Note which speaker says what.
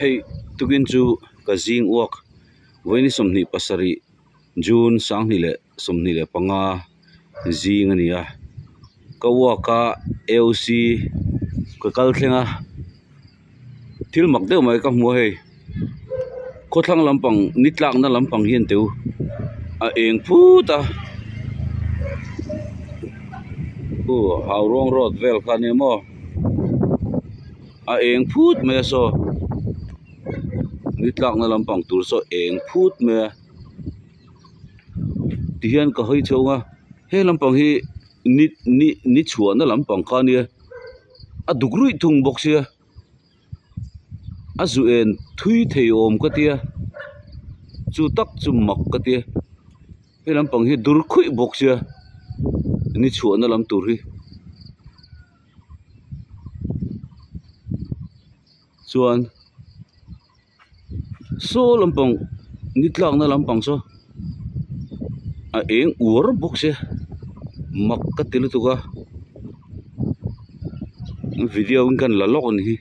Speaker 1: Hei tukin chu ka zing uak vawiin 27 June 2025 zing a ni a ka uak a AOC ka kal thleng a thil mak deuh mai ka hmu a hei khawthlang lampang ni tlakna lampang hian teu a eng phut a aw haurawng road vel kha ania maw a eng phut mai a saw ni tlakna lampang tur saw eng phut mai a tihian ka hawi chho ang a he lampang hi ni ni ni chhuahna lampang kha ania a duk ruih thung bawk sia a zu en thui thei awm ka tia chu tak chu mak ka tia he lampang hi dur khuih bawk sia ni chhuahna lam tur hi chuan saw lampang ni tlakna lampang saw a eng uar bawk sia mak ka ti lutuk a video in kan la lawk a ni hi.